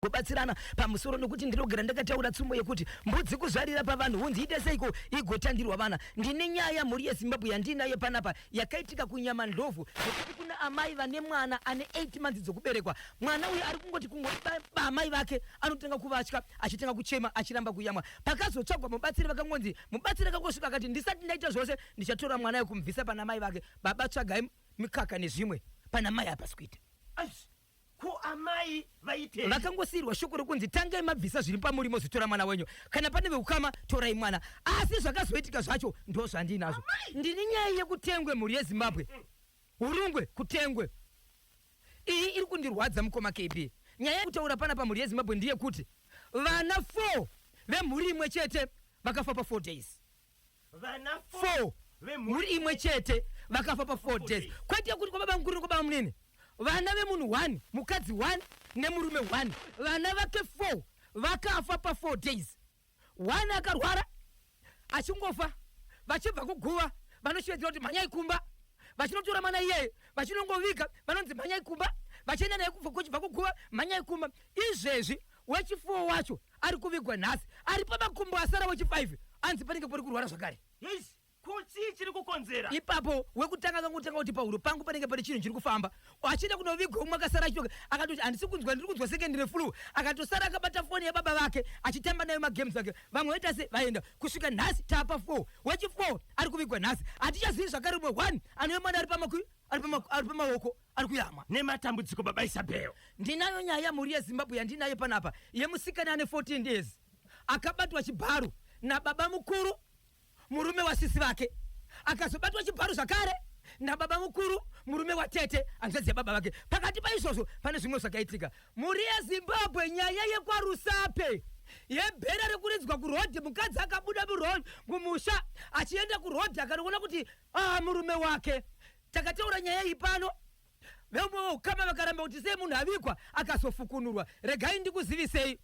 Kubatsirana pamusoro nokuti ndinogara ndakataura tsumo yekuti mbudzi kuzvarira pavanhu hunzi ite seiko igotandirwa vana. Ndine nyaya mhuri yeZimbabwe yandiinayo panapa yakaitika kuNyamandlovu yekuti kuna amai vane mwana ane 8 months dzokuberekwa. Mwana uyu ari kungoti kungoti amai vake anotanga kuvatya achitanga kuchema achiramba kuyamwa. Pakazotsvagwa mubatsiri vakangonzi mubatsiri akangosvika akati ndisati ndaita zvose ndichatora mwana uyu kumubvisa pana mai vake. Baba tsvagai mikaka nezvimwe pana mai hapasi kuita. Ko amai vaitei? Vakangosiirwa shoko rokunzi tangai mabvisa zviri pamuri mozotora mwana wenyu. Kana pane veukama torai mwana. Asi zvakazoitika zvacho ndozvandiinazvo. Ndini nyaya yekutengwe mhuri yeZimbabwe. Hurungwe kutengwe. Iyi iri kundirwadza mukoma KB. Nyaya yekutaura panapa mhuri yeZimbabwe ndeyekuti vana 4 vemhuri imwe chete vakafa pa 4 days. Vana 4 vemhuri imwe chete vakafa pa 4 days kwete kuti kwababa mukuru nekwababa munene vana vemunhu 1 mukadzi 1 nemurume 1 vana vake 4 vakafa pa 4 days 1 akarwara achingofa vachibva kuguva vanoshevedzera kuti mhanyai kumba vachinotora mwana iyeye vachinongoviga vanonzi mhanyai kumba vachienda naye kuchibva kuguva mhanyai kumba izvezvi wechifuwo wacho ari kuvigwa nhasi ari pamakumbo asara wechi5 anzi panenge pari kurwara zvakare. Yes, ko chii chiri kukonzera? Ipapo wekutanga akangotanga kuti pahuro pangu panenge pane chinhu chiri kufamba. Achienda kunovigwa umwe akasara achitoka akatoti handisi kunzwa ndiri kunzwa senge ndine flu. Akatosara akabata foni yababa vake achitamba nayo magames ake. Vamwe vaita se vaenda kusvika nhasi tapa 4. Wechi4 ari kuvigwa nhasi. Hatichazivi zvakare umwe 1 anove mwana ari pamakwi ari pamaoko ari kuyamwa. Nematambudziko baba Isabel. Ndinayo nyaya mhuri yeZimbabwe yandinayo panapa yemusikana ane 14 years akabatwa chibharo nababa mukuru murume wasisi vake akazobatwa chibharo zvakare nababa mukuru murume watete hanzvadzi yababa vake. Pakati paizvozvo pane zvimwe zvakaitika. Mhuri yeZimbabwe nyaya yekwaRusape yebhera rekuridzwa kuroad mukadzi akabuda muroad mumusha achienda kuroad akanoona kuti ah murume wake Takataura nyaya iyi pano veumwe weukama vakaramba kuti sei munhu avigwa akazofukunurwa. Regai ndikuzivisei,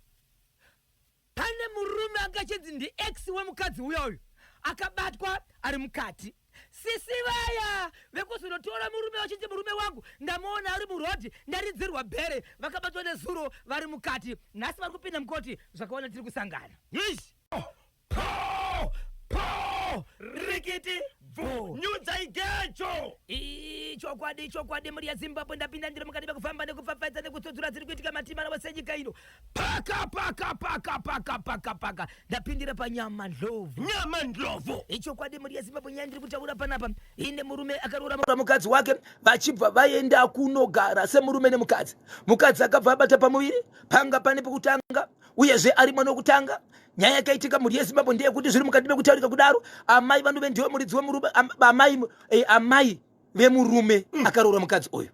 pane murume anga achinzi ndiex wemukadzi uya uyu akabatwa ari mukati. Sisi vaya vekuzonotora murume vachiti murume wangu ndamuona ari muroad ndaridzirwa bhere vakabatwa nezuro vari mukati. Nhasi vari kupinda mukoti zvakawana tiri kusangana. Yes. Po! Po! Rikiti bvu! Nyudzai gejo! Ichokwadi, chokwadi mhuri yeZimbabwe ndapinda ndiri mukati mekufamba nekupfapfaidza nekutsudzura dziri kuitika matima ose enyika ino. Paka paka paka paka paka paka ndapindira panyama ndlovu. Nyama ndlovu. Ichokwadi mhuri yeZimbabwe nyaya ndiri kutaura panapa ine murume akaroora mukadzi wake vachibva vaenda kunogara semurume nemukadzi. Mukadzi akabva abata pamuviri panga pane pekutanga uyezve ari mwana wekutanga nyaya yakaitika mhuri yezimbabwe ndeyekuti zviri mukati mekutaurika kudaro amai vanove ndiwe muridzi wemurume amai eh, amai vemurume mm. akaroora mukadzi uyu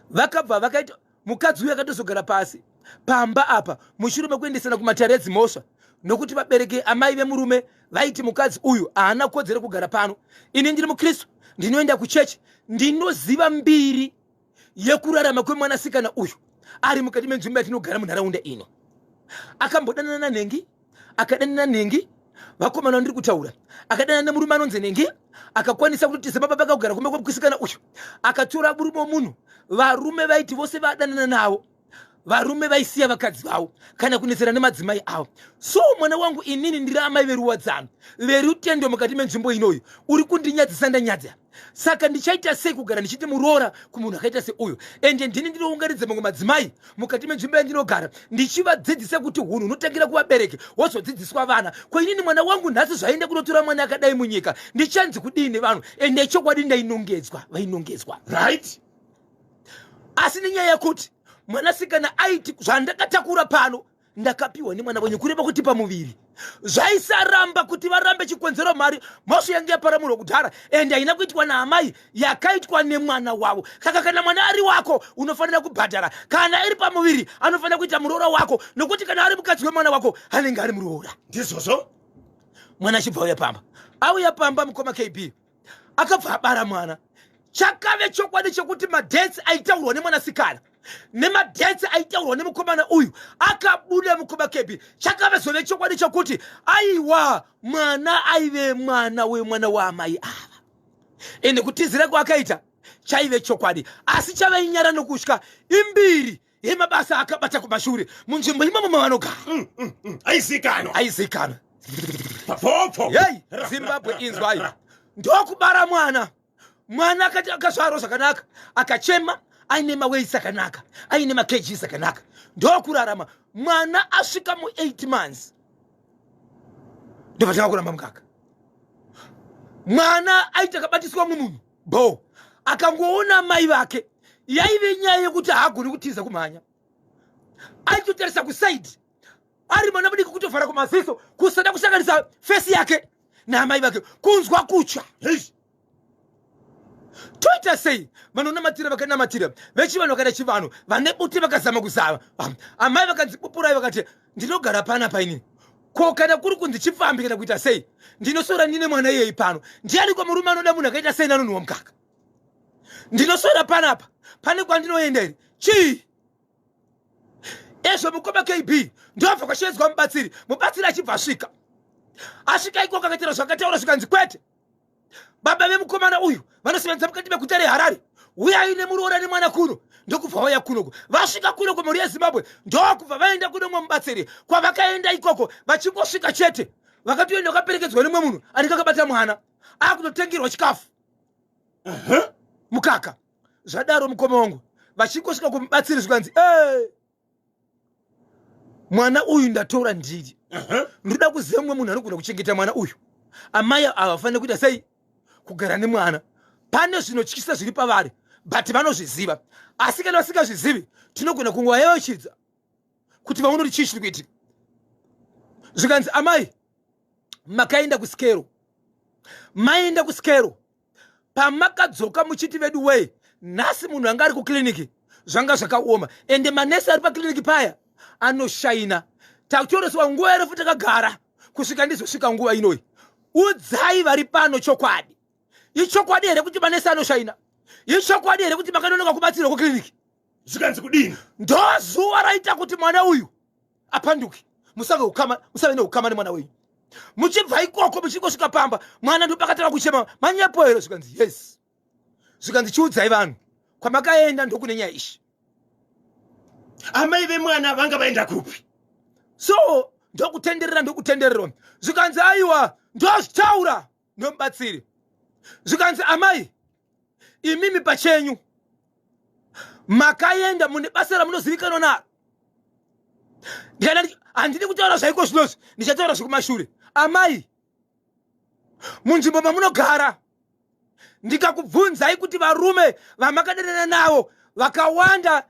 vakabva vakaita mukadzi uyu akatozogara pasi pamba apa mushure mekuendesana kumatare edzimhosva nokuti vabereki amai vemurume vaiti mukadzi uyu haana kodzero kugara pano ini ndiri mukristu ndinoenda kuchechi ndinoziva mbiri yekurarama kwemwanasikana uyu ari mukati menzvimbo yatinogara munharaunda ino akambodanana nanhengi akadanana nhengi vakomana vandiri kutaura akadanana nemurume anonzi nhengi akakwanisa kutotiza baba vakagara kumba kwemkusikana uyu akatora murume wemunhu varume vaiti vose vadanana navo varume vaisiya vakadzi vavo kana kunetsana nemadzimai avo so mwana wangu inini ndiri amai veruwadzano verutendo mukati menzvimbo inoyi uri kundinyadzisa ndanyadza saka ndichaita sei kugara ndichiti muroora kumunhu akaita seuyu ende ndini ndinounganidza mamwe madzimai mukati menzvimbo yandinogara ndichivadzidzisa kuti hunhu hunotangira kuvabereki wozodzidziswa vana ko inini mwana wangu nhasi zvaenda kunotora mwana akadai munyika ndichanzi kudii nevanhu ende chokwadi ndainongedzwa vainongedzwa right asi nenyaya yekuti mwanasikana aiti zvandakatakura pano ndakapiwa nemwana wenyu kureva kuti pamuviri zvaisaramba kuti varambe chikonzero mari mhosva yange yaparamurwa kudhara ende haina kuitwa naamai yakaitwa nemwana wavo saka kana mwana ari wako unofanira kubhadhara kana iri pamuviri anofanira kuita muroora wako nokuti kana ari mukadzi wemwana wako anenge ari muroora ndizvozvo mwana achibva auya pamba auya pamba mukoma kb akabva abara mwana chakave chokwadi chekuti madhesi aitaurwa nemwanasikana nemadhesi aitaurwa nemukomana uyu akabuda mukoma kebi chakave zove chokwadi chokuti aiwa mwana aive mwana wemwana waamai ava ende kutizira kwaakaita chaive chokwadi asi chavainyara nokutya imbiri. yemabasa akabata kumashure munzvimbo imomo mavanogara. Aizikanwa. Aizikanwa. Papoppo. Yei Zimbabwe, inzwai, ndokubara mwana. Mwana akati akazvarwa zvakanaka, akachema aine maweights akanaka, aine makgs akanaka, ndokurarama. Mwana asvika mu8 months, ndobva kuramba mukaka. Mwana aiti akabatiswa mumwe munhu bo, akangoona mai vake, yaive nyaya yekuti haagoni kutiza kumhanya, aitotarisa kuside ari mwana mudiki, kutovhara kumaziso, kusada kusanganisa face yake naamai vake, kunzwa kutya. Toita sei? Vanonamatira vakanamatira, vechivanhu vakaita chivanhu, vane bute vakazama kuzama. Amai vakanzi pupurai, vakati ndinogara panapa inini. Ko kana kuri kunzi chipfambi kana kuita sei, ndinoswera ndine mwana iyei pano? Ndiani kwa murume anoda munhu akaita sei nanonhuwa mukaka? Ndinoswera panapa, pane kwandinoenda here? Chii ezvo? Mukoma KB, ndobva kwashevedzwa mubatsiri. Mubatsiri achibva asvika, asvika ikoko akaitira zvakataura, zvikanzi kwete, baba vemukomana uyu vanosevenza mukati meguta reHarare, uyai nemuroora nemwana kuno. Ndokubva vauya kunoko. Vasvika kunoko, mhuri yeZimbabwe, ndokubva vaenda kuno mumwe mubatsiri. Kwavakaenda ikoko, vachingosvika chete, vakatoenda vakaperekedzwa nemumwe munhu anenge akabata mwana, akutotengerwa chikafu, mukaka. Zvadaro, mukoma wangu, vachingosvika kumubatsiri, zvikanzi, "Eh, mwana uyu ndatora ndiri ndoda kuziva mumwe munhu anogona kuchengeta mwana uyu. Amai ava vafanira kuita sei kugara nemwana? Pane zvinotyisa zviri pavari, but vanozviziva. Asi kana vasingazvizivi, tinogona kungovayeuchidza kuti vaone kuti chii chiri kuitika." Zvikanzi, "Amai, makaenda kusikero, maenda kusikero, pamakadzoka muchiti vedu wei, nhasi munhu anga ari kukliniki zvanga zvakaoma, ende manesi ari pakliniki paya anoshaina. Tatoreswa nguva refu takagara kusvika ndizosvika nguva inoi. Udzai vari pano chokwadi. Ichokwadi here kuti manesi anoshaina? Ichokwadi here kuti makanonoka kubatsirwa kukliniki?" Zvikanzi kudini? Ndo zuva raita kuti mwana uyu apanduke. Musave ukama, musave neukama nemwana wenyu. Muchibva ikoko, muchingosvika pamba, mwana ndopakatanga kuchema. Manyepo here? Zvikanzi, "Yes." Zvikanzi, "Chiudzai vanhu kwamakaenda, ndokune nyaya ishi." Amai vemwana vanga vaenda kupi? So ndokutenderera, ndokutendererwa. Zvikanzi, "Aiwa, ndozvitaura nomubatsiri." Zvikanzi, "Amai, imimi pachenyu makaenda mune basa ramunozivikanwa naro. Ndikana handidi kutaura zvaiko zvinozvi, ndichataura zvekumashure. Amai, munzvimbo mamunogara, ndikakubvunzai kuti varume vamakadanana navo vakawanda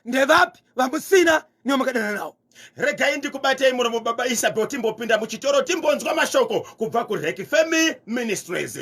ndevapi vamusina nevamakadanana navo?" Regai ndikubatei muromo, baba Isabel, timbopinda muchitoro, timbonzwa mashoko kubva kuRekifemi Ministries.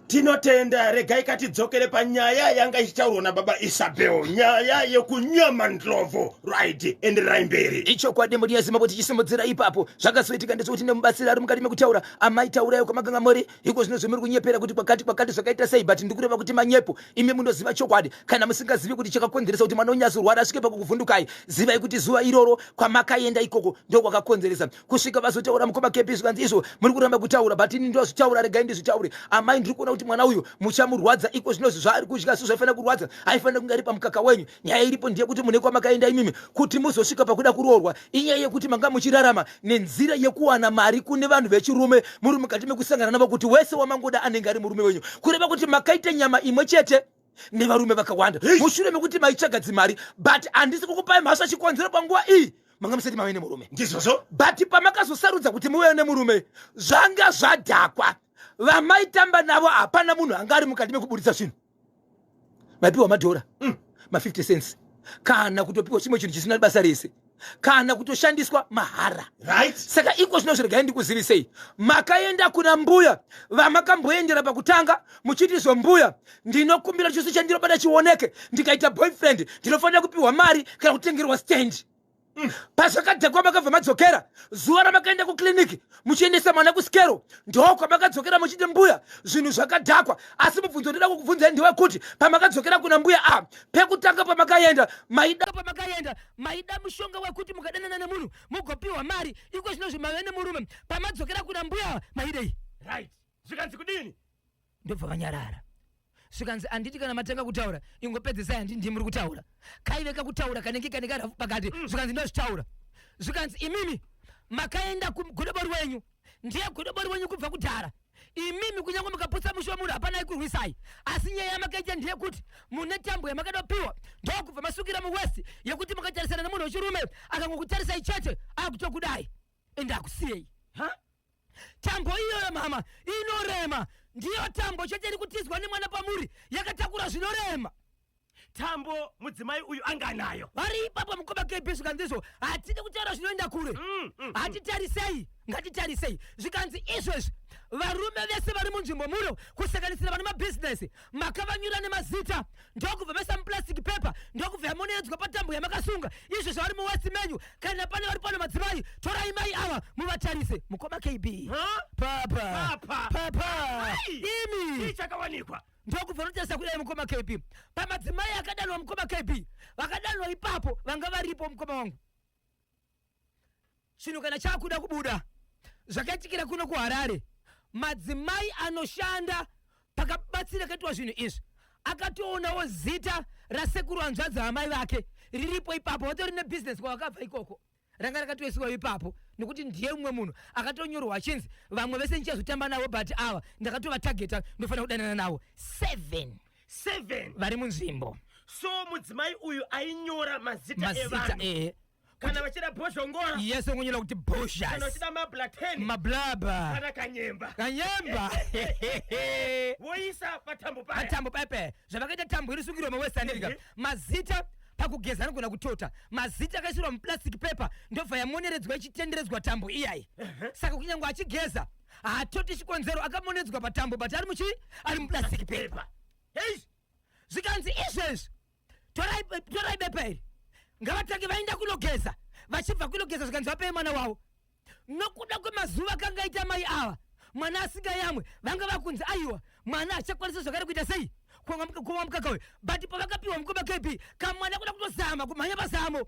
Tinotenda. Regai katidzokere panyaya yanga ichitaurwa nababa Isabel, nyaya yekunyama ndlovu. Right, endererai mberi. Ichokwadi, mhuri yeZimbabwe, tichisimudzira ipapo, zvakazoitika ndezvekuti nemubatsiri ari mukati mekutaura, "Amai, taurayo kwamakanga muri iko zvino, zvemuri kunyepera kuti kwakati kwakati zvakaita sei, but ndikureva kuti manyepo. Imi munoziva chokwadi. Kana musingazivi kuti chakakonzeresa kuti mwana unyazorwara asvike pakukuvhundukai, zivai kuti zuva iroro kwamakaenda ikoko ndokwakakonzeresa kusvika vazotaura." Mukoma Kepi, zvikanzi, "Izvo muri kuramba kutaura, but ini ndozvitaura. Regai ndizvitaure. Amai, ndiri kuona kuti mwana uyu muchamurwadza iko zvinozvi. Zvaari kudya si zvaifanira kurwadza, aifanira kunge ari pamukaka wenyu. Nyaya iripo ndeyekuti mune kwamakaenda imimi kuti muzosvika pakuda kuroorwa, inyaya yekuti manga muchirarama nenzira yekuwana mari kune vanhu vechirume, muri mukati mekusangana navo, kuti wese wamangoda anenge ari murume wenyu. Kureva kuti makaita nyama imwe chete nevarume vakawanda mushure mekuti maitsvaga dzimari. But handisi kukupai mhasva. Chikonzero, panguva iyi manga musati mave nemurume." Ndizvozvo. "But pamakazosarudza kuti muve nemurume, zvanga zvadhakwa. Vamaitamba navo, hapana munhu anga ari mukati mekuburitsa zvinhu. Maipiwa madhora, ma50 cents, kana kutopiwa chimwe chinhu chisina basa rese, kana kutoshandiswa mahara. Saka iko zvino zviregai ndikuzivisei, makaenda kuna mbuya vamakamboendera pakutanga muchiti zvo, 'Mbuya, ndinokumbira chose chandinobata chioneke. Ndikaita boyfriend ndinofanira kupiwa mari kana kutengerwa stand.' Pazvakadhakwa, makabva madzokera. Zuva ramakaenda kukliniki muchiendesa mwana kusikero, ndokwamakadzokera muchiti, 'Mbuya, zvinhu zvakadhakwa.' Asi mubvunzo ndoda kukubvunzai ndewekuti pamakadzokera kuna mbuya a pekutanga, pamakaenda, maida, pamakaenda maida mushonga wekuti mukadanana nemunhu mugopiwa mari. Iko zvino mave nemurume, pamadzokera kuna mbuya maidei?" Right, zvikanzi kudini? Ndobva vanyarara. Zvikanzi handiti kana matanga kutaura ingopedzesai, handiti ndimi muri kutaura. Kaive kakutaura kanenge kane karafu pakati. Zvikanzi ndozvitaura. Zvikanzi imimi makaenda kugodobori wenyu, ndiye godobori wenyu kubva kudhara. Imimi kunyange mukaputsa mushe wemunhu hapana aikurwisai, asi nyaya yamakaita ndeyekuti mune tambo yamakatopiwa ndokubva masukira muwest yekuti mukatarisana nemunhu wechirume akangokutarisai chete akutokudai ende akusiyei. Ha? Tambo iyoyo mama inorema, ndiyo tambo chete iri kutizwa nemwana pamuri, yakatakura zvinorema. Tambo mudzimai uyu anga anayo. Vari ipapo mukoma KB, zvikanzizvo hatidi kutaura zvinoenda kure. Hatitarisei, ngatitarisei. Zvikanzi izvezvi varume vese vari munzvimbo muno, kusanganisira vane mabhizinesi, makavanyura nemazita ndokubva maisa muplastic paper ndokubva yamoneredzwa patambo yamakasunga. Izvezvi vari muwest menyu, kana pane vari pano madzimai, torai mai ava muvatarise. Mukoma KB. Ha? Papa. Papa. Papa. Ai! Imi. Chii chakawanikwa? Ndokubva unotarisa kudai mukoma KB, pamadzimai akadanwa mukoma KB, vakadanwa ipapo vanga varipo mukoma wangu. Chinhu kana chakuda kubuda, zvakaitikira kuno kuHarare, madzimai anoshanda pakabatsira kaitwa zvinhu izvi akatoonawo zita rasekuru hanzvadzi amai vake riripo ipapo, vatori nebhizinesi kwavakabva ikoko, ranga rakatoisiwa ipapo nekuti ndiye mumwe munhu akatonyorwa achinzi vamwe vese ndichazotamba navo, but ava ndakatovatageta, ndofanira kudanana navo. 7. 7. Vari munzvimbo. So mudzimai uyu ainyora mazita mazita evanhu. Kana vachida bhozhongora, Yes, ongonyora kuti kana boshas, vachida mablaten, mablaba, kana kanyemba, kanyemba. Voisa patambo paya. Patambo pepe zvavakaita, tambo irisungirwa mawest America. Mazita pakugeza anogona kutota mazita akaisirwa muplastic paper ndobva yamoneredzwa ichitenderedzwa tambo iyayi. Saka kunyange achigeza haatoti chikonzero akamoneredzwa patambo, but ari muchi ari muplastic paper. Paper. Hey! Zvikanzi izvezvi torai torai bepa iri, ngavatange vaenda kunogeza. Vachibva kunogeza, zvikanzi vapei mwana wavo. Nokuda kwemazuva akanga aita mai ava mwana asingayamwe, vanga vakunzi aiwa, mwana achakwanisa zvakare kuita sei, kumwa mukaka uyu. But pavakapiwa mukoma KB, kamwana kuda kutozama kumhanya pazamo,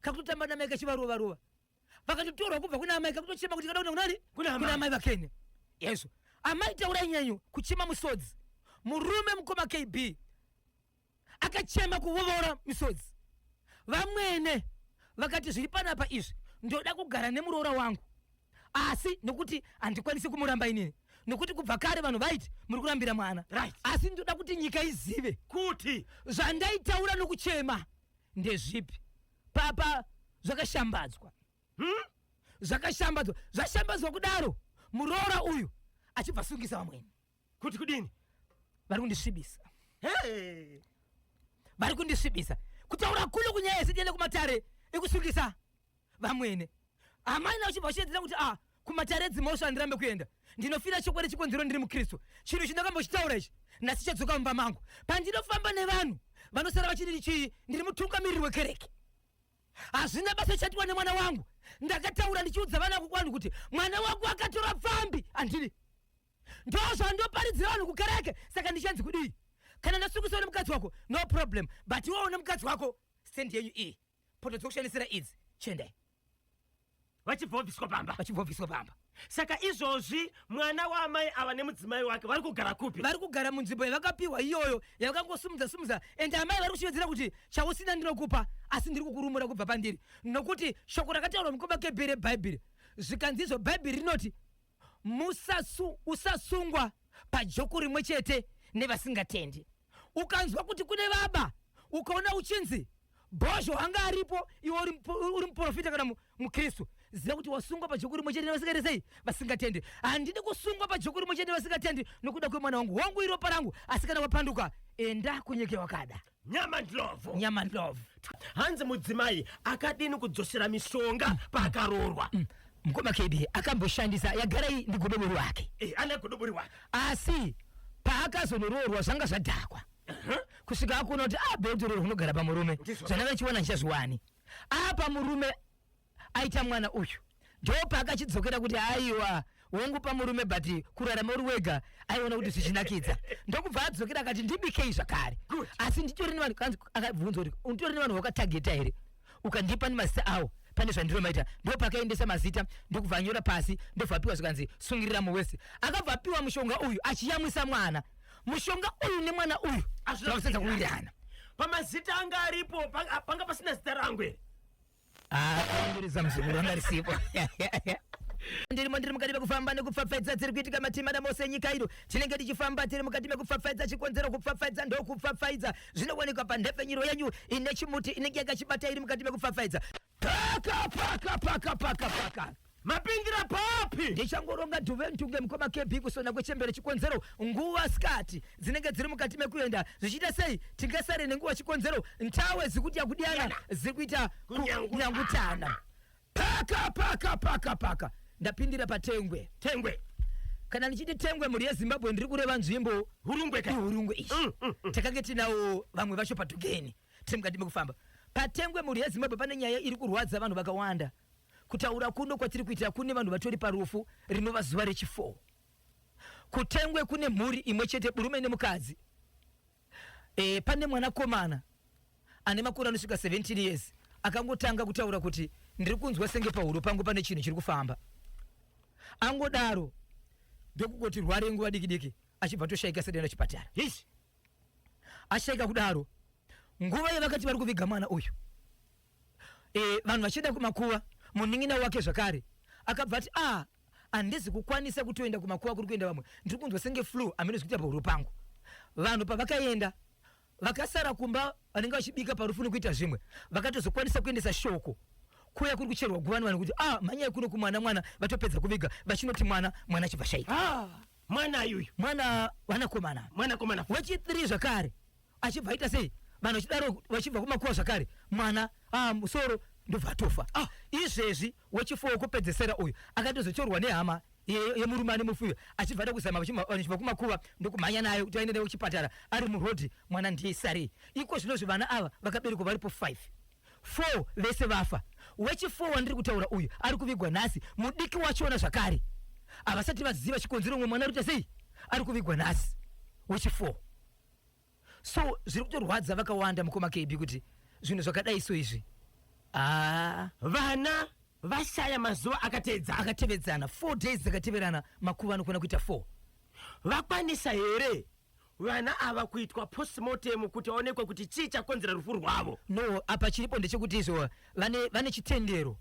kakutotamba namai kachivarova rova. Vakatotorwa kubva kuna amai, kakutochema kuti kada kunani? Kuna amai. Kuna amai vakene. Yezvo amai taurai nyenyu kuchema musodzi. Murume mukoma KB akachema kuvovora misodzi. Vamwene vakati zviri panapa izvi, ndoda kugara nemuroora wangu, asi nokuti handikwanisi kumuramba inini, nokuti kubva kare vanhu vaiti muri kurambira mwana. Asi ndoda kuti nyika izive kuti zvandaitaura nokuchema ndezvipi. Papa zvakashambadzwa. Zvakashambadzwa, zvashambadzwa kudaro, muroora uyu achibva sungisa vamwene. Kuti kudini? Vari kundisvibisa. Hey! Vari kundisvibisa. Kutaura kuno kunyaya yese tiende kumatare ekusungisa vamwene. Amai navo chibva vachiedzera kuti a kumatare edzimhosva handirambe kuenda, ndinofira chokwadi, chikonzero ndiri mukristu. Chinhu chindakambochitaura ichi nhasi chadzoka mumba mangu. Pandinofamba nevanhu vanosara vachinditi chii, ndiri mutungamiriri wekereke. Hazvina basa chatiwa nemwana wangu. Ndakataura ndichiudza vana kukwanhu kuti mwana wangu akatora pfambi, handidi. Ndo zvandoparidzira vanhu kukereke, saka ndichanzi kudii kana ndasungisa nemukadzi wako? No problem, but iwewo nemukadzi wako stand yenyu iyi, poto dzokushandisira idzi, chiendai. Vachibva vabviswa pamba. Vachibva vabviswa pamba. Saka izvozvi mwana waamai ava nemudzimai wake vari kugara kupi? Vari kugara munzvimbo yavakapiwa iyoyo yavakangosumudza sumudza. Ende amai vari kushevedzera kuti chausina ndinokupa, asi ndiri kukurumura kubva pandiri, nokuti shoko rakataurwa mukoma KB rebhaibheri, zvikanzi izvo bhaibheri rinoti usasungwa pajoko rimwe chete nevasingatendi. Ukanzwa kuti kune vaba, ukaona uchinzi bhozho anga aripo, iwe uri muprofita kana mukristu, ziva kuti wasungwa pajoko rimwe chete nevasingaite sei, vasingatendi. Handidi kusungwa pajoko rimwe chete nevasingatendi nokuda kwemwana wangu. Wangu iropa rangu, asi kana wapanduka, enda kunyika wakada. Nyama ndlovu. Nyama ndlovu. Hanzi mudzimai akadini kudzosera mishonga paakaroorwa? Mukoma KB, akamboshandisa yagara iyi ndigodobori wake. Ana godobori wake. Asi paakazonoroorwa zvanga zvadhakwa kusvika akuona kuti a bheuti roro kunogara pamurume. Ndizvo. Zvandanga chiwana ndichazviwani apa. Murume aita mwana uyu, ndopaakachidzokera kuti aiwa, wongu pamurume, but kurarama uri wega aiona kuti zvichinakidza. Ndokubva adzokera akati ndibikei zvakare. Good. Asi nditori nevanhu akabvunza kuti unditori nevanhu vakatageta here, ukandipa nemazita awo pane zvandinomaita. Ndopakaendesa mazita, ndokubva anyora pasi, ndobva apiwa, zvikanzi sungirira muwese. Akabva apiwa mushonga uyu achiyamwisa mwana. Mushonga uyu nemwana uyu zvakutadza kuwirirana. Pamazita anga aripo panga pasina zita rangu here? Ah, muzukuru anga risipo. Ndirimo, ndiri mukati mekufamba nekupfapfaidza dziri kuitika matimana mose enyika ino. Tinenge tichifamba tiri mukati mekupfapfaidza. Chikonzero kupfapfaidza ndokupfapfaidza zvinowanikwa panhepfenyuro yenyu ine chimuti inenge yakachibata iri mukati mekupfapfaidza. Paka paka paka paka paka. Mapindira papi? Ndichangoronga dhuve ntunge mukoma KB kusona kwechembere. Chikonzero nguva skati dzinenge dziri mukati mekuenda zvichiita sei tingasare nenguva. Chikonzero ntawe dzikuti yakudiyana dziri kuita kunyangutana. Paka paka paka paka. Ndapindira patengwe. Tengwe. Kana ndichiti Tengwe, mhuri yeZimbabwe, ndiri kureva nzvimbo Hurungwe ka. Hurungwe iyi. Takange tinawo vamwe vacho padhugeni tiri mukati mekufamba patengwe. Mhuri yeZimbabwe, pane nyaya iri kurwadza vanhu vakawanda. Kutaura kuno kwatiri kuitira, kune vanhu vatori parufu rinova zuva rechi4. Kutengwe kune mhuri imwe chete, murume nemukadzi. Pane mwanakomana ane makore anosvika 17 years akangotanga kutaura kuti ndiri kunzwa senge pahuro pangu pane chinhu chiri kufamba. Angodaro ndokungoti rware nguva diki diki achibva toshaika sedenda chipatara. Hish. Ashaika kudaro, nguva yavakati vari kuviga mwana uyu, vanhu vachienda kumakuva, munin'ina wake zvakare akabva ati, a handizi kukwanisa kutoenda kumakuva kuri kuenda vamwe, ndiri kunzwa senge flu hamene zvikuita pahuro pangu. Vanhu pavakaenda, vakasara kumba vanenge vachibika parufu nekuita zvimwe, vakatozokwanisa kuendesa shoko kuya kuri kucherwa guva nevanhu kuti, ah, mhanyai kuno kumwana, mwana vatopedza kuviga. Vachinoti mwana, mwana achibva shaika. Ah, mwana yuyu. Mwana vanakomana. Mwanakomana. Wechi3 zvakare achibva aita sei, vanhu vachidaro vachibva kumakuva zvakare, mwana, ah, musoro ndobva atofa. Izvezvi wechi4 wekupedzesera uyu akatozotorwa nehama yemurume ane mufi uyu, achibva ada kuzama vachibva kumakuva ndokumhanya nayo kuti aende naye kuchipatara. Ari murodhi, mwana ndiye sarei. Iko zvinozvi vana ava vakaberekwa varipo 5, 4 vese vafa. Wechi4 wandiri kutaura uyu ari kuvigwa nhasi. Mudiki wachona zvakare havasati vaziva chikonzero umwe mwana ari kuita sei, ari kuvigwa nhasi wechi4. So zviri kutorwadza vakawanda, mukoma KB, kuti zvinhu zvakadai so izvi, haa. Vana vashaya mazuva akateedzana. Akatevedzana, 4 days dzakateverana. Makuva anokwana kuita 4. Vakwanisa here vana ava kuitwa postmortem kuti vaonekwe kuti chii chakonzera rufu rwavo? No, apa chiripo ndechekuti izvo vane chitendero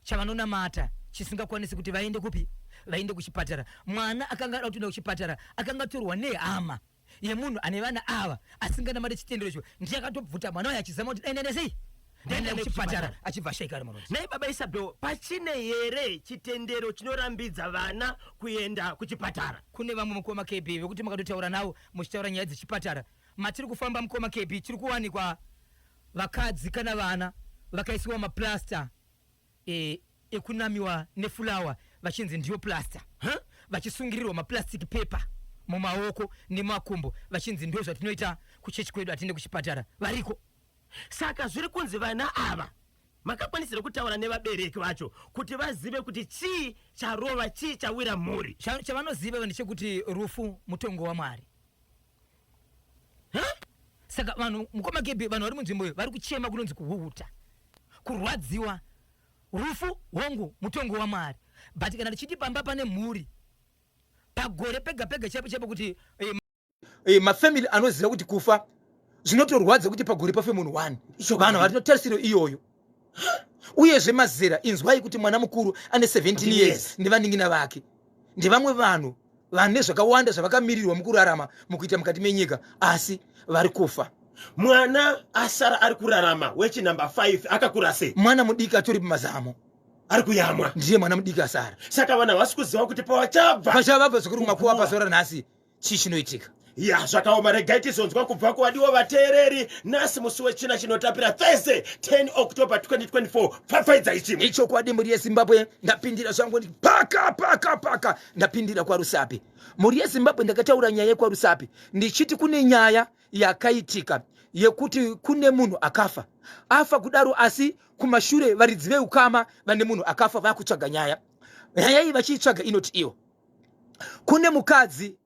chavanonamata chisingakwanisi kuti vaende kupi, vaende kuchipatara. Mwana akanga ada kutoenda kuchipatara akanga atorwa nehama yemunhu ane vana ava asinganamate chitendero icho, ndiye akatobvuta mwana uyo achizama kuti dai ndaenda sei, ndaenda kuchipatara, achibva ashaika ari murodhi. Nhai baba Isabel, pachine here chitendero chinorambidza vana kuenda kuchipatara? Kune vamwe, mukoma KB, vekuti makatotaura navo muchitaura nyaya dzechipatara. Matiri kufamba, mukoma KB, tiri kuwanikwa vakadzi kana vana vakaisiwa maplasta ekunamiwa nefulawa vachinzi ndiyo plasta, huh? Vachisungirirwa maplastic paper mumaoko nemakumbo vachinzi ndo zvatinoita kuchechi kwedu, hatiende kuchipatara. Variko. Saka zviri kunzi vana ava, makakwanisira kutaura nevabereki vacho kuti vazive kuti chii charova, chii chawira mhuri? Chavanoziva ndechekuti rufu mutongo waMwari. Huh? Saka vanhu, mukoma KB, vanhu vari munzvimbo iyo vari kuchema kunonzi kuhuhuta, kurwadziwa. Rufu hongu mutongo waMwari, but kana tichiti pamba pane mhuri pagore pega pega chaipo chaipo kuti mafamily anoziva kuti kufa zvinotorwadza, kuti pagore pafe munhu one, vanhu vari tarisiro iyoyo. Uyezve mazera, inzwai kuti mwana mukuru ane 17 years nevanin'ina vake ndevamwe vanhu vane zvakawanda zvavakamirirwa mukurarama, mukuita mukati menyika, asi vari kufa. Mwana asara ari kurarama wechinumber 5 akakura sei? Mwana mudiki atori pamazamo. Ari kuyamwa. Ndiye mwana mudiki asara. Saka vanhu havasi kuziva kuti pavachabva pachavabva zvikuru kumakuva pazuva ranhasi chii chinoitika. Ya, zvakaoma. Regai tizonzwa kubva kuvadiwa vateereri nhasi musi wechina chinotapira, Thursday 10 October 2024. Pfapfaidzai chimwe. Ichokwadi, mhuri yeZimbabwe, ndapindira zvangu paka paka paka. Ndapindira kwaRusape, mhuri yeZimbabwe. Ndakataura nyaya yekwaRusape ndichiti kune nyaya yakaitika yekuti kune munhu akafa. Afa kudaro, asi kumashure varidzi veukama vane munhu akafa vakutsvaga nyaya. Nyaya iyi vachiitsvaga inoti iyo kune mukadzi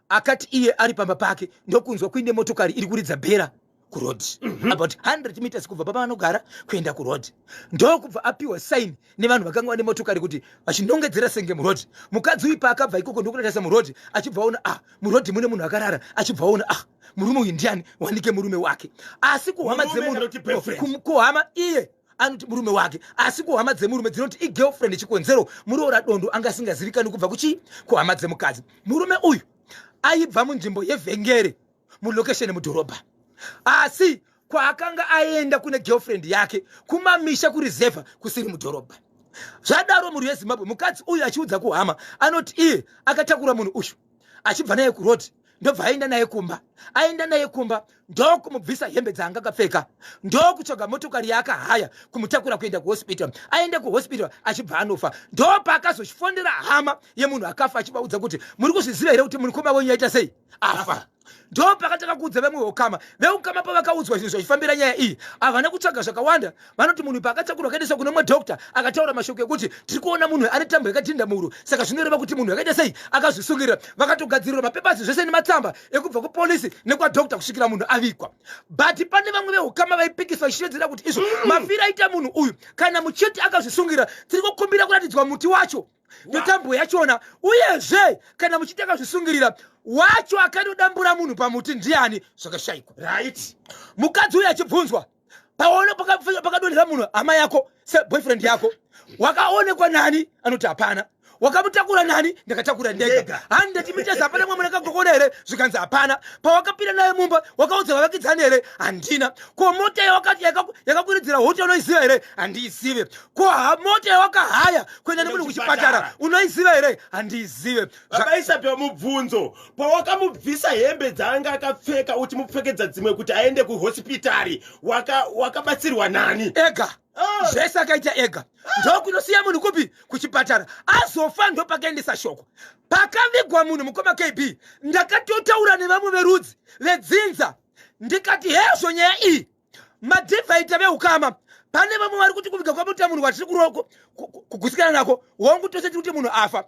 akati iye ari pamba pake ndokunzwa kuine motokari iri kuridza bhera. kuroad about 100 meters kubva pavanogara kuenda kuroad. Ndokubva apiwa sign nevanhu vakanga vane motokari kuti vachinongedzera senge muroad. Mukadzi uyu paakabva ikoko ndokunotarisa muroad, achibva aona ah, muroad mune munhu akarara, achibva aona ah, murume uyu ndiani, wanike murume wake. Asi kuhama Murume kana kuti boyfriend? dzemunhu, kuhama iye anoti murume wake, asi kuhama dzemurume dzinoti igirlfriend. Chikonzero, muroora dondo anga asingazivikani kubva kuchii, kuhama dzemukadzi. Murume uyu aibva munzvimbo yeVhengere mulokesheni mudhorobha, asi kwaakanga aenda kune girlfriend yake kumamisha kureserva kusiri mudhorobha. Zvadaro, mhuri yeZimbabwe, mukadzi uyu achiudza kuhama anoti iye akatakura munhu uyu achibva naye kuroad, ndobva aenda naye kumba. Aenda naye kumba, ndokumubvisa hembe dzaanga akapfeka, ndokutsvaga motokari yaakahaya kumutakura kuenda kuhospital. Aenda kuhospital, achibva anofa. Ndopaakazochifondera hama yemunhu akafa, achivaudza kuti muri kuzviziva here kuti mukoma wenyu yaita sei, afa. Ndo pakatanga kuudza vamwe veukama. Veukama pavakaudzwa zvinhu zvachifambira nyaya iyi, havana kutsvaga zvakawanda. Vanoti munhu paakatakurwa akaendeswa kune mumwe doctor, akataura mashoko ekuti tiri kuona munhu ane tambo yakadhinda muhuro, saka zvinoreva kuti munhu akaita sei, akazvisungirira. Vakatogadzirirwa mapepasi zvese nematsamba ekubva kupolisi nekwadoctor kusvikira munhu avigwa. But pane vamwe veukama vaipikisa vachishevedzera kuti izvo mafiro aita munhu uyu, kana muchiti akazvisungira, tiri kukumbira kuratidzwa muti wacho netambo yachona, uyezve kana muchiti akazvisungirira, wacho akanodambura munhu pamuti ndiani? Zvakashayikwa. Mukadzi uyu achibvunzwa, paona pakadonhera munhu hama yako seboyfriend yako, wakaonekwa nani? Anoti hapana. Wakamutakura nani? Ndakatakura ndega. 100 meters hapana mwe munakagokona here? Zvikanzi hapana. Pawakapinda naye mumba, wakaudza vavakidzani here? Handina. Ko mota yakakwiridzira hoti unoiziva here? Handiizive. Ko mota yawakahaya kuenda nemunhu kuchipatara unoiziva here? Handiizive. Baba Isabel, mubvunzo: pawakamubvisa hembe dzaanga akapfeka uchimupfekedza dzimwe kuti aende kuhosipitari, wakabatsirwa nani? Ega. Zvese akaita ega. Ndokunosiya munhu kupi? Kuchipatara. Azofa, ndopakaendesa shoko pakavigwa munhu. Mukoma KB, ndakatotaura nevamwe verudzi vedzinza, ndikati hezvo nyaya iyi madhivhaita veukama. Pane vamwe vari kuti kuviga kwamuita munhu kwatiri kugutsikana nako, wangu tose tiri kuti munhu afa,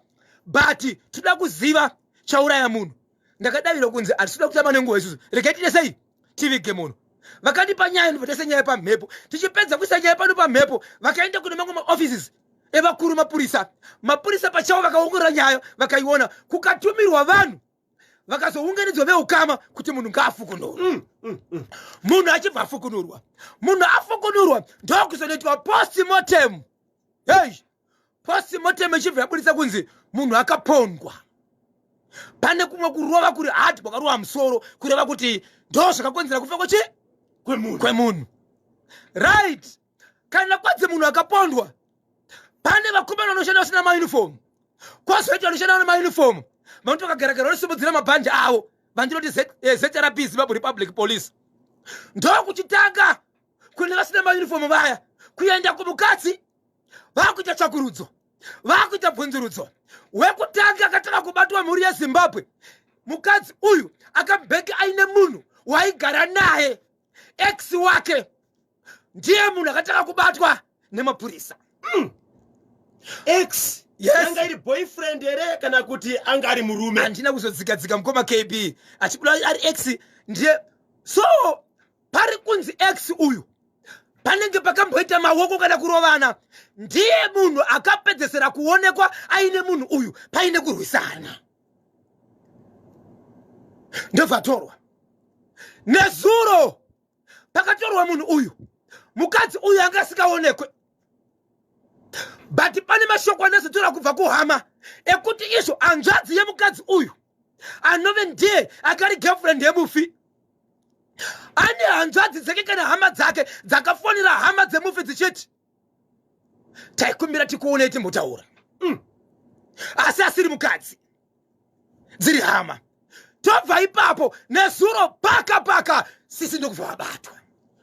but toda kuziva chauraya munhu. Ndakadavira kunzi hatisi kutamba nenguva isusu, regai tiite sei, tivige munhu. Vakandipa nyaya, ndobva taisa nyaya pamhepo. Tichipedza kuisa nyaya pano pamhepo, vakaenda kune mamwe maoffices evakuru mapurisa. Mapurisa pachavo vakaongorora nyaya, vakaiona, kukatumirwa vanhu, vakazounganidzwa veukama kuti munhu ngaafukunurwe. Munhu achibva afukunurwa, munhu afukunurwa, ndokuzonoitwa postmortem. Hey, postmortem ichibva yabudisa kunzi munhu akapondwa. Pane kumwe kurova kuri hard kwakarova musoro, kureva kuti ndo zvakakonzera kufa kwechi kwemunhu. Kwemunhu, right. Kana kwadzi munhu akapondwa, pane vakomana vanoshanda vasina mauniform, kwozoita vanoshanda vane mauniform, vanoti vakagaragara vanosimudzira mabhandi avo, vandinoti ZRP, Zimbabwe Republic Police. Ndokuchitanga kune vasina mauniform vaya kuenda kumukadzi, vakuita tsvakurudzo, vakuita bvunzurudzo. Wekutanga akatanga kubatwa, mhuri yeZimbabwe, mukadzi uyu akabheke aine munhu waigara naye, ex wake, ndiye munhu akatanga kubatwa nemapurisa. Ex? Yes. Anga iri boyfriend here kana kuti anga ari murume? Handina kuzodzikadzika, mukoma KB, achibuda ari ex ndiye. So pari kunzi ex uyu panenge pakamboita maoko kana kurovana, ndiye munhu akapedzesera kuonekwa aine munhu uyu paine kurwisana, ndobva torwa. Nezuro pakatorwa munhu uyu, mukadzi uyu anga asikaonekwe, but pane mashoko andazotora kubva kuhama ekuti izvo hanzvadzi yemukadzi uyu, anove ndiye akari girlfriend yemufi, ane hanzvadzi dzake kana hama dzake dzakafonera hama dzemufi dzichiti taikumbira tikuonei timbotaura. Asi asiri mukadzi, dziri hama. Tobva ipapo, nezuro paka paka sisi ndokubva vabatwa.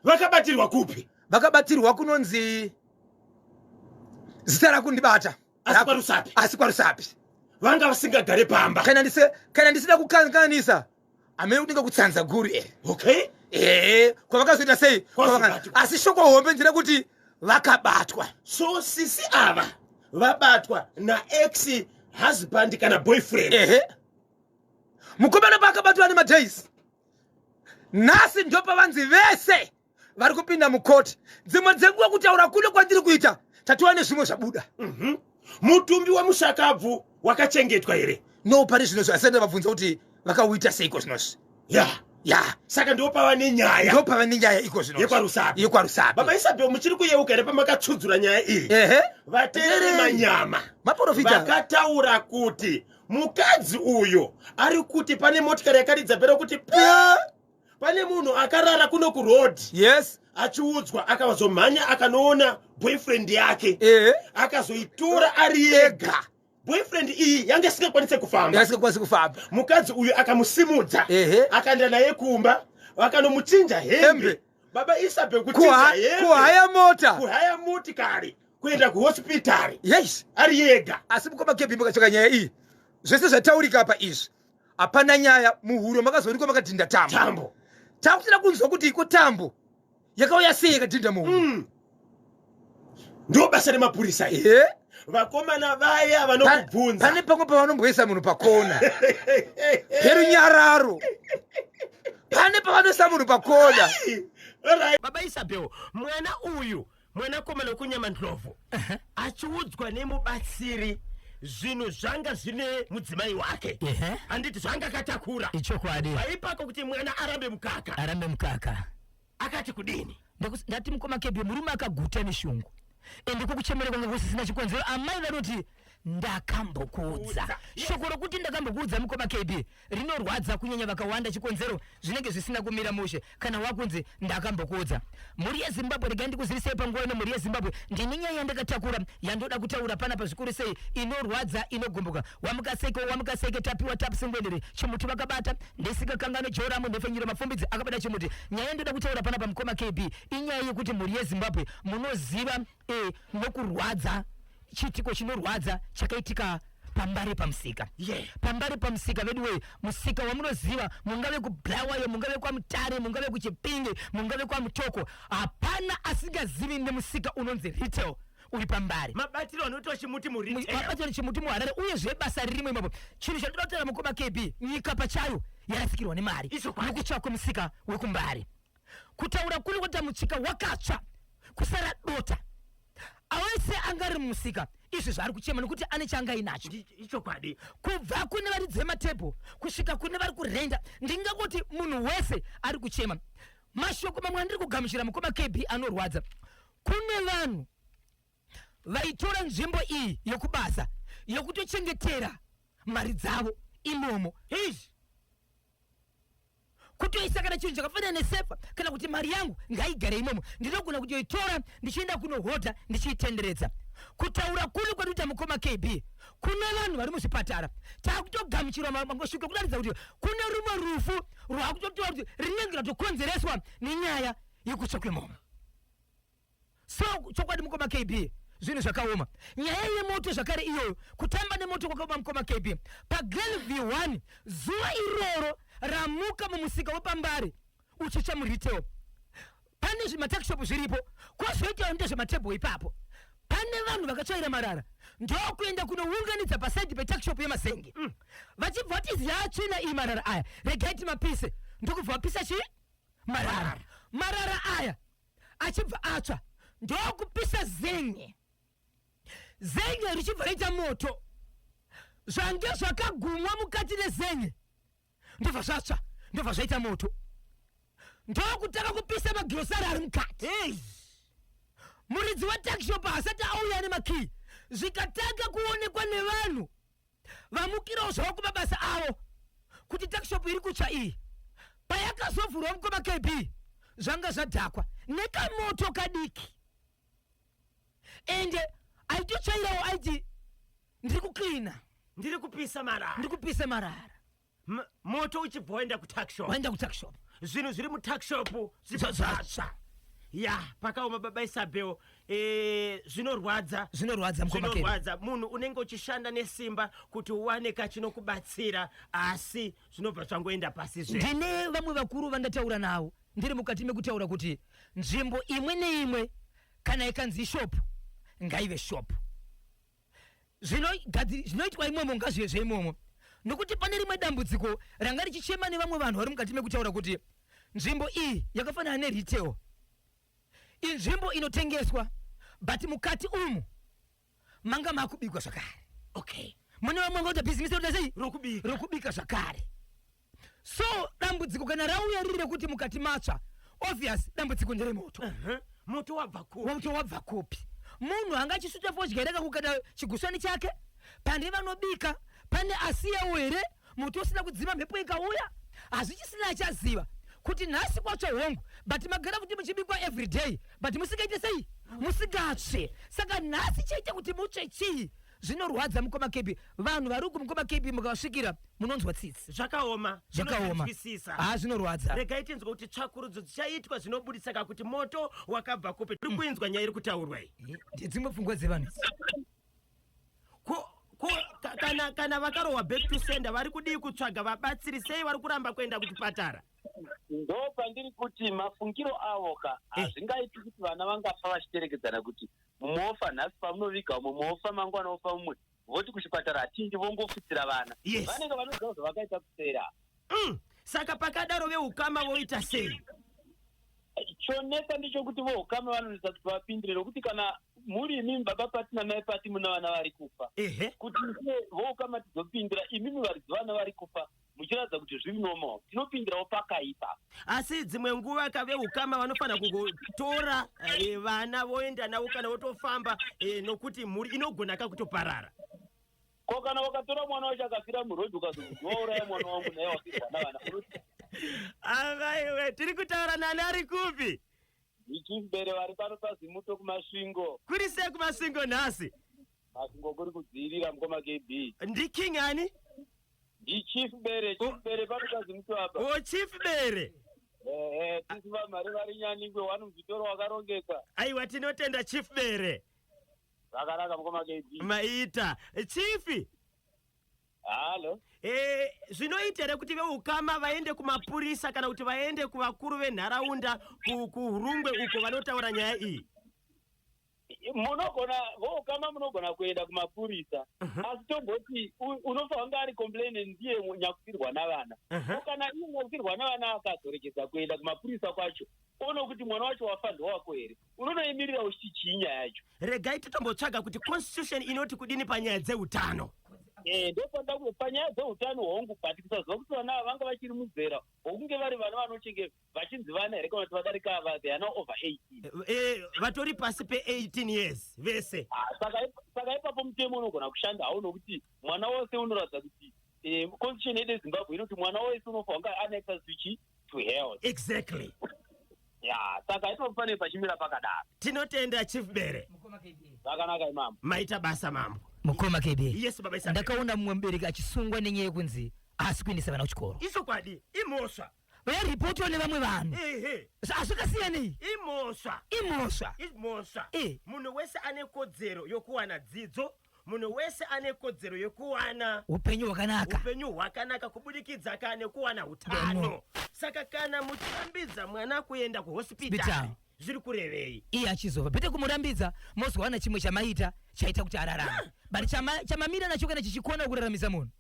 Vakabatirwa kupi? Vakabatirwa kunonzi, zita rakundibata. Asi kwaRusapi? Asi kwaRusapi. Vanga vasingagare pamba? Kana ndisina kukanganisa, hamene kudinga kutsanza guru ere. Ehe, kwavakazoita sei. Kwazobatwa. Asi shoko hombe ndire kuti vakabatwa. So sisi ava vabatwa naex husband kana boyfriend? Ehe, mukomana paakabatwa nemadays. Nhasi ndopavanzi vese vari kupinda mukoti. Dzimwe dzenguva kutaura kuno kwandiri kuita tatova nezvimwe zvabuda. Mutumbi wemushakabvu wakachengetwa here? No, pari zvino zvo asati vabvunza kuti vakauita seiko zvinozvi. Ya. Ya. Saka ndopava nenyaya. Ndopava nenyaya iko zvino. YekwaRusape. YekwaRusape. Baba Isabel, muchiri kuyeuka here pamakatsudzura nyaya iyi? Ehe. Vateereri manyama. Maporofita. Vakataura kuti mukadzi uyo ari kuti pane motikari yakaridza bhero kuti pe pane munhu akarara kuno kuroad. Yes. Achiudzwa akazomhanya akanoona boyfriend yake. Ehe. Akazoitora ari ega. Boyfriend iyi yange isingakwanise kufamba. Isingakwanisi kufamba. Mukadzi uyu akamusimudza. Ehe. Akaenda naye kumba, vakanomuchinja hembe. Hembe. Baba Isabel kuchinja hembe. Kuhaya mota. Kuhaya motikari kuenda kuhospitari. Yes. Ari ega. Asi mukoma Kebhi mukatsoka nyaya iyi. Zvese zvataurika apa izvi. Hapana nyaya, muhuro makazoonekwa makadhinda tambo. Tambo. Takutoda kunzwa kuti iko tambo yakauya sei yakadhinda muhuro. Ndo basa remapurisa iri. Vakomana vaya vanokubvunza. Pane pamwe pavanomboisa munhu pakona. Perunyararo. Pane pavanoisa munhu pakona. Alright. Baba Isabel, mwana uyu mwanakomana wekuNyamandlovu achiudzwa nemubatsiri zvinhu zvanga zvine mudzimai wake, handiti zvanga akatakura. Ichokwadi. Paipako kuti mwana arambe mukaka. Arambe mukaka. Akati kudini? Ndati mukoma Kebhi, murume akaguta neshungu. Ende kukuchemera kwanga kusisina chikonzero. Amai vanoti ndakambokuudza. Shoko rokuti ndakambokuudza mukoma KB rinorwadza kunyanya vakawanda, chikonzero zvinenge zvisina kumira mushe kana wakunzi ndakambokuudza. Mhuri yeZimbabwe, regai ndikuzivisei panguva ino mhuri yeZimbabwe, ndine nyaya yandakatakura yandoda kutaura panapa zvikuru sei, inorwadza, inogumbuka. Wamuka seiko, wamuka seike, Tapiwa Tapsingwendere, chimuti vakabata, ndisikakanganwe Joramu Nhefenyuro Mapfumbidzi akabata chimuti. Nyaya yandoda kutaura panapa mukoma KB inyaya yekuti mhuri yeZimbabwe munoziva nokurwadza, chiitiko chinorwadza chakaitika paMbare pamusika. Pambare pamusika veduwee, musika wamunoziva, mungave kuBulawayo, mungave kwaMutare, mungave kuChipinge, mungave kwaMutoko, hapana asingazivi nemusika unonzi retail uri paMbare. Mabatiro anoitwa chimuti muretail. Mabatiro chimuti muHarare, uyezve basa ririmo ipapo. Chinhu chandoda kutaura mukoma KB, nyika pachayo yarasikirwa nemari nokutsva kwemusika wekuMbare. Kutaura kuri kuita mutsika wakatsva kusara dota. Awese anga ari mumusika izvi zvaari kuchema nekuti ane chaanga ainacho. Ichokwadi. Kubva kune vari dzematebho kusvika kune vari kurenda, ndingangoti munhu wese ari kuchema. Mashoko mamwe andiri kugamuchira mukoma KB anorwadza. Kune vanhu vaitora nzvimbo iyi yekubasa yekutochengetera mari dzavo imomo. Izvi. Kutoisa kana chinhu chakafanana nesefa kana kuti mari yangu ngaigare imomo, ndinogona kutoitora ndichienda kunohodha ndichiitenderedza. Kutaura kuno kwatikuita mukoma KB, kune vanhu vari muzvipatara takutogamuchirwa mangosvika kuratidza kuti kune rumwe rufu rwakutotiwa kuti rinenge ratokonzereswa nenyaya yekutsva kwemomo. So chokwadi mukoma KB, zvinhu zvakaoma. Nyaya yemoto zvakare iyoyo, kutamba nemoto kwakaoma mukoma KB. PaGlenview 1 zuva iroro ramuka mumusika wepaMbare uchitsva muretail, pane zvimatakishop zviripo, kwozoitawo ndezvematebho ipapo. Pane vanhu vakatsvaira marara ndokuenda kunounganidza pasaidi petakishop yeMazenge, vachibva vati yatsvina iyi marara aya, regai timapise, ndokubva vapisa chii marara. Marara aya achibva atsva ndokupisa zen'e, zen'e richibva raita moto, zvange zvakagumwa mukati nezen'e ndobva zvatsva, ndobva zvaita moto, ndokutanga kupisa magirosari ari mukati. Muridzi wetakishop asati auya nemakii, zvikatanga kuonekwa nevanhu vamukirawo zvavo kumabasa avo kuti takishop iri kutsva iyi. Payakazovhurwa mukoma KB, zvanga zvadhakwa nekamoto kadiki, ende aitotsvairawo aiti ndiri kuklina, ndiri kupisa marara, ndiri kupisa marara. Moto uchibva waenda kutakishop, waenda kutakishop, zvinhu zviri mutakishop zvibva zvatsva. Ya, pakaoma baba Isabel. Zvinorwadza. Zvinorwadza mukoma Kevin. Zvinorwadza, munhu unenge uchishanda nesimba kuti uwane kachinokubatsira, asi zvinobva zvangoenda pasi zve. Ndine vamwe vakuru vandataura navo ndiri mukati mekutaura kuti nzvimbo imwe neimwe kana ikanzi shop ngaive shop. Zvinoitwa imomo ngazvive zveimomo, nokuti pane rimwe dambudziko ranga richichema nevamwe vanhu vari mukati mekutaura kuti Nzvimbo iyi yakafanana neretail, inzvimbo inotengeswa but mukati umu manga makubikwa zvakare. Okay. Mune vamwe vanga kuita bhizimisi rokuita sei? Rokubika. Rokubika zvakare. So dambudziko kana rauya riri rekuti mukati matsva, obvious dambudziko nderemoto. Moto wabva kupi? Moto wabva kupi? Munhu anga achisvuta fodya here akakukata chigusvani chake? Pane vanobika, pane asiyawo here moto usina kudzima mhepo ikauya? Hazvichisina achaziva kuti nhasi kwatsva hongu, but magara kuti muchibikwa everyday but musingaite sei? Musingatsve. Saka nhasi chaita kuti mutsve chii? Zvinorwadza mukoma KB. Vanhu vari uku mukoma KB mukavasvikira munonzwa tsitsi. Zvakaoma. Zvakaoma. Zvinonzwisisa. Haa zvinorwadza. Regai tinzwe kuti tsvakurudzo dzichaitwa zvinobudisa ka kuti moto wakabva kupi. Tiri kuinzwa nyaya iri kutaurwa iyi. Ndedzimwe pfungwa dzevanhu idzi. Ko ko kana kana vakarohwa back to sender vari kudii kutsvaga vabatsiri sei vari kuramba kuenda kuchipatara? Ndo pandiri kuti mafungiro avo ka eh. hazvingaiti kuti vana vangafa vachiterekedzana kuti mumwe ofa nhasi pamunoviga umwe mumwe ofa mangwana ofa mumwe voti kuchipatara hatindi vongofutsira vana yes. Vanenge vanoziva zvavakaita kusera. Saka pakadaro veukama voita sei? Chonetsa ndechokuti voukama vanonetsa kuti vapindire nokuti kana muri imimi baba pati namai pati muna vana vari kufa kuti voukama tizopindira imimi varidzi vana vari kufa muchiratidza kuti zviri normal tinopindirawo pakaipa. Asi dzimwe nguva ka veukama vanofanira kungotora eh, vana voenda navo kana votofamba eh, nokuti mhuri inogona ka kutoparara. Ko kana wakatora mwana wacho akafira muroad ukazonzi wauraya mwana wangu naye wafirwa navana unoti Avaiwe tiri kutaura nani ari kupi? Ndichimbere vari pano paZimuto kuMasvingo. Kuri sei kuMasvingo nhasi? Masvingo kuri kudziirira mukoma KB. NdiKing ani? NdiChief Bere, Chief Bere pano paZimuto apa. O Chief Bere. Ehe, tisu vamhari vari Nyaningwe wani muzvitoro wakarongeka. Aiwa tinotenda Chief Bere. Zvakanaka mukoma KB. Maita. Chief. Halo. Eh, zvinoita here kuti veukama vaende kumapurisa kana kuti vaende kuvakuru venharaunda kuHurungwe uko vanotaura nyaya iyi? Munogona voukama munogona kuenda kumapurisa asi tomboti unofanira kunge ari complainant ndiye nyakufirwa navana. Ko kana iye nyakufirwa navana akazoregedza kuenda kumapurisa kwacho oona kuti mwana wacho wafa ndowako here? Unonoimirira uchiti chii nyaya yacho? Regai titombotsvaga kuti constitution inoti kudini panyaya dzeutano. Eh, ndopanda kuti panyaya dzeutano hongu, but kusaziva kuti vana ava vanga vachiri muzera wokunge vari vana vanochenge vachinzi vana here kana kuti vadarika ava, they are now over 18. Eh, vatori pasi pe18 years vese. Ah, saka ipapo mutemo unogona kushanda hawo nokuti mwana wose unoratidza kuti eh, constitution yedu yeZimbabwe inoti mwana wese unofanira kunge ane access to chi to health. Exactly. Ya, saka ipapo pane pachimira pakadaro. Tinotenda Chief Bere. Zvakanaka imambo. Maita basa mambo. Mukoma KB. Yes baba Isabel. Ndakaona mumwe mubereki achisungwa nenyaya yekunzi haasi kuendesa vana kuchikoro. Ichokwadi, imhosva. Vairipotwa nevamwe vanhu. Ehe. Zvakasiyanei? Imhosva. Imhosva. Imhosva. Eh. Munhu wese ane kodzero yokuwana dzidzo. Munhu wese ane kodzero yekuwana upenyu hwakanaka, upenyu hwakanaka kubudikidza ka nekuwana utano. Saka kana muchirambidza mwana kuenda kuhospitari zviri kurevei? Iye achizova bete kumurambidza mozowana chimwe chamaita chaita kuti ararame, but chamamira nacho kana chichikona kuraramisa munhu.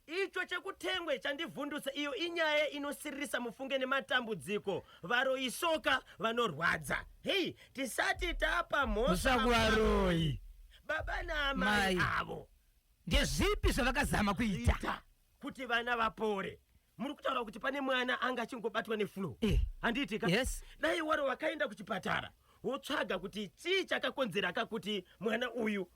Icho chekutengwe chandivhundutsa iyo inyaya inosiririsa mufunge nematambudziko varoyi soka vanorwadza hei tisati tapa mhosva kuvaroyi baba naamai avo ndezvipi zvavakazama kuita ita kuti vana vapore muri kutaura kuti pane mwana anga achingobatwa neflu Eh. handiti ka Yes. dai waro wakaenda kuchipatara wotsvaga kuti chii chakakonzera ka kuti mwana uyu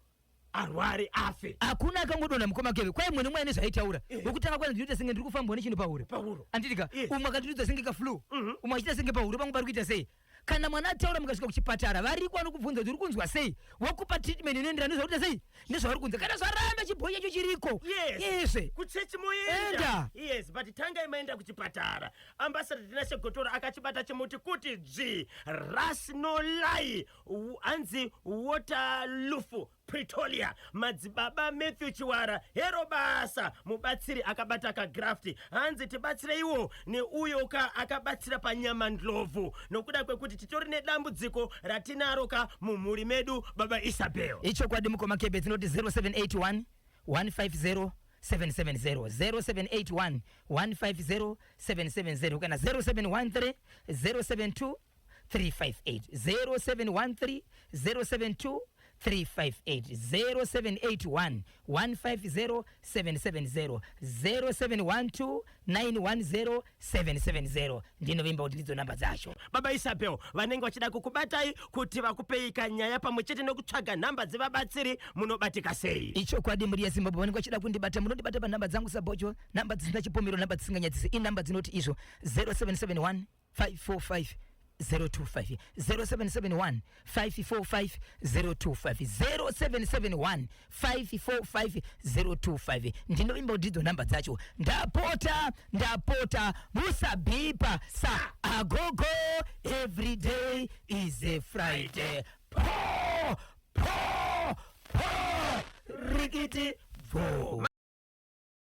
arware afe. Hakuna akangodonha mukoma Kevin. Kwai mumwe nemumwe ane zvaaitaura. Eh. Wekutanga kwana ndinoita senge ndiri kufambwa nechinhu pahuro. Pahuro. Handiti ka? Yes. Umwe akatiridzwa senge kaflu. Umwe achiita senge pahuro pangu pari kuita sei? Kana mwana ataura mukasvika kuchipatara variko vanokubvunza kuti uri kunzwa sei? Vokupa treatment inoenderana nezvauri kuita sei? Nezvauri kunzwa. Kana zvaramba chibhoyi chacho chiriko. Yes. Yeswe. Kuchechi moenda. Enda. Yes, but tangai maenda kuchipatara. Ambassador Tinashe Gotora akachibata chimuti kuti dzvi. Ras no lie. Hanzi Waterloo Pretoria madzibaba Matthew Chiwara hero basa mubatsiri akabata kagraft hanzi tibatsireiwo neuyo ka akabatsira panyama ndlovu nokuda kwekuti titori nedambudziko ratinaro ka mumhuri medu baba Isabel. Ichokwadi mukoma Kebe dzinoti 0781 150 770, 0781 150 770 kana 0713 072 358, 0713 072 358, 0781 150 770, 0712 910 770. Ndinovimba kuti ndidzo namba dzacho. Baba Isabel, vanenge vachida kukubatai kuti vakupei kanyaya pamwe chete nekutsvaga nhamba dzevabatsiri, munobatika sei? Ichokwadi, mhuri yeZimbabwe, vanenge vachida kundibata, munondibata panhamba dzangu sabocho, nhamba dzisina chipomero, nhamba dzisinganyadzisi. Inhamba dzinoti izvo: 0771 545 025, 0771 545 025, 0771 545 025. Ndinovimba kuti ndidzo nhamba dzacho. Ndapota, ndapota, musabhipa sa agogo. Every day is a Friday. Po po po, rikiti bvo.